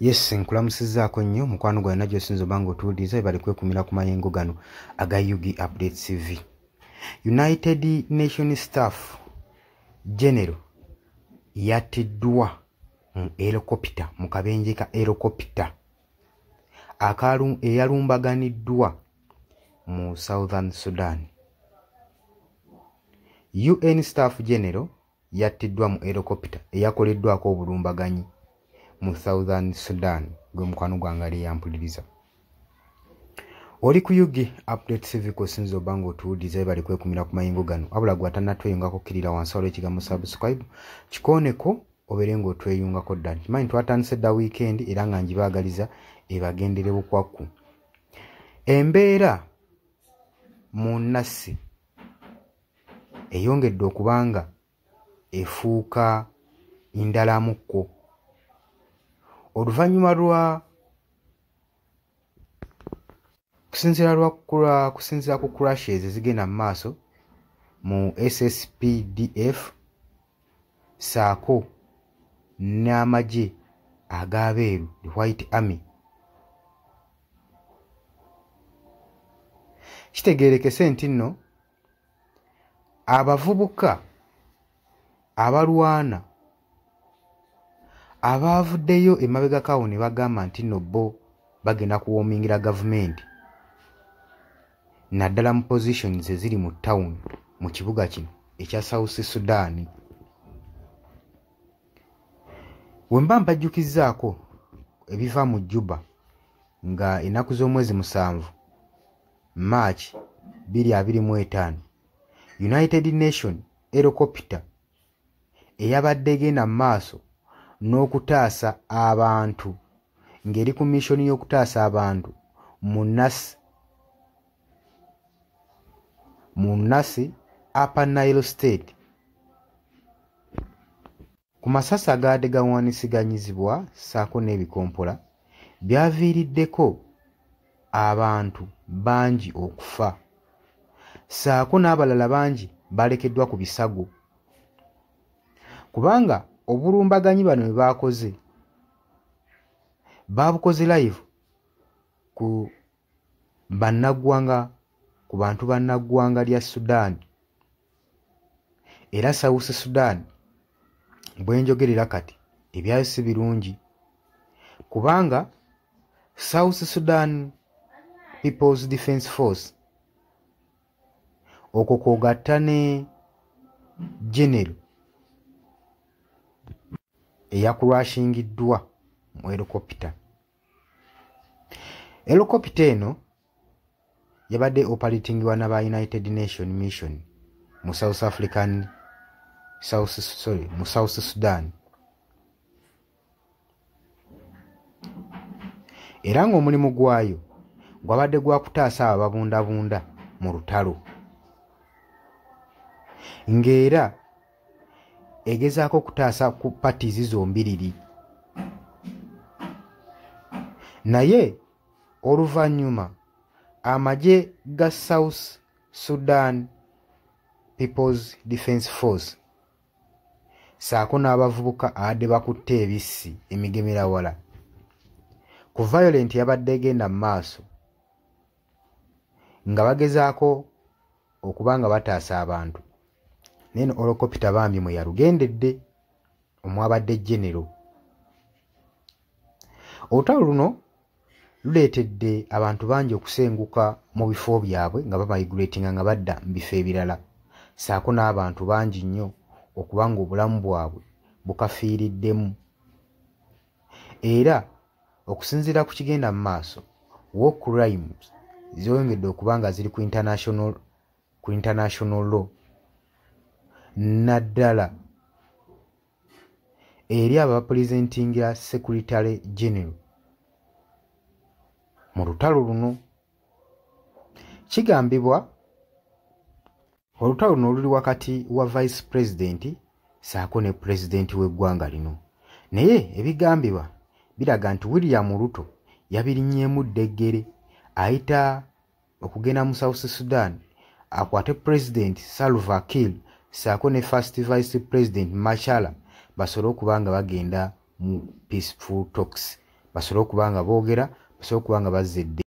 Yes, nkulamusizzaako nnyo mukwano gwange najjo osinza oba nga otuwuliriza, bali kwekumira ku mayengo gano aga UG Update TV. United Nation Staff General yattiddwa mu helicopter, mu kabenje ka helicopter eyalumbaganiddwa mu Southern Sudan. UN Staff General yattiddwa mu helicopter eyakoleddwako obulumbaganyi mu Southern Sudan. Gwe mukwano gwange ali yampuliriza, oli ku UG Update TV osinza oba nga otuwuliriza, bali kwekumira ku mayengo gano. Wabula gwe atannatweyungako, kkirira wansi waliwo ekigambo "subscribe", kikooneko obeere ng'otweyungako ddala. Kimanyi twatandise dda weekend era nga njibaagaliza ebagendere bukwakku. Embeera mu Nassi eyongedde okuba nga efuuka ndalamukko oluvannyuma lwa kusinziira ku clashes ezigenda mu maaso mu SSPDF saako n'amagye ag'abeeru, the White Army. Kitegeerekese nti nno abavubuka abalwana abaavuddeyo emabegako awo ne bagamba nti nno bo bagenda kuwoomingira gavumenti, naddala mu positions eziri mu town mu kibuga kino ekya South Sudan. We mba mbajjukizzaako ebiva mu Juba nga ennaku z'omwezi 7 March 2025, United Nation helicopter eyabadde egenda mu maaso n'okutaasa abantu, ng'eri ku mission y'okutaasa abantu mu Nasi Upper Nile State ku masasi agaadde gawaanisiganyizibwa ssaako n'ebikompola, byaviiriddeko abantu bangi okufa ssaako n'abalala bangi balekeddwa ku bisago, kubanga obulumbaganyi bano bwe baakoze baabukoze live ku bannaggwanga, ku bantu bannaggwanga lya Sudan. Era South Sudan bwe njogerera kati ebyayo si birungi, kubanga South Sudan People's Defence Force, okwo kw'ogatta ne General eyakurashingiddwa mu helicopter. Helicopter eno yabadde operatingibwa n'aba United Nation Mission mu South African South, sorry, mu South Sudan, era ng'omulimu gwayo gwabadde gwa kutaasa abo ababundabunda mu lutalo, ng'era egezaako okutaasa ku parties zombiriri. Naye oluvannyuma amagye ga South Sudan People's Defence Force ssaako n'abavubuka abadde bakutte ebissi emigemerawala ku violent yabadde egenda mu maaso nga bagezaako okuba nga bataasa abantu, naye no helicopter bambi mwe yalugendedde omwabadde General. Olutalo luno luleetedde abantu bangi okusenguka mu bifo byabwe nga bamigratinga nga badda mu bifo ebirala, ssaako n'abantu bangi nnyo okuba nga obulamu bwabwe bukafiiriddemu. Era okusinziira ku kigenda mu maaso, war crimes zeyongedde okuba nga ziri ku international law, naddala eri abo abapresentingira Secretary General mu lutalo luno. Kigambibwa olutalo luno luli wakati wa Vice President ssaako ne pulezidenti w'eggwanga lino, naye ebigambibwa biraga nti William Ruto yabirinnyeemu ddeggere, ayita okugenda mu South Sudan akwate President Salva Kiir ssaako ne First Vice President Machar, basobole okuba nga bagenda mu peaceful talks. Basobole okuba nga boogera, basobole okuba nga bazza eddembe.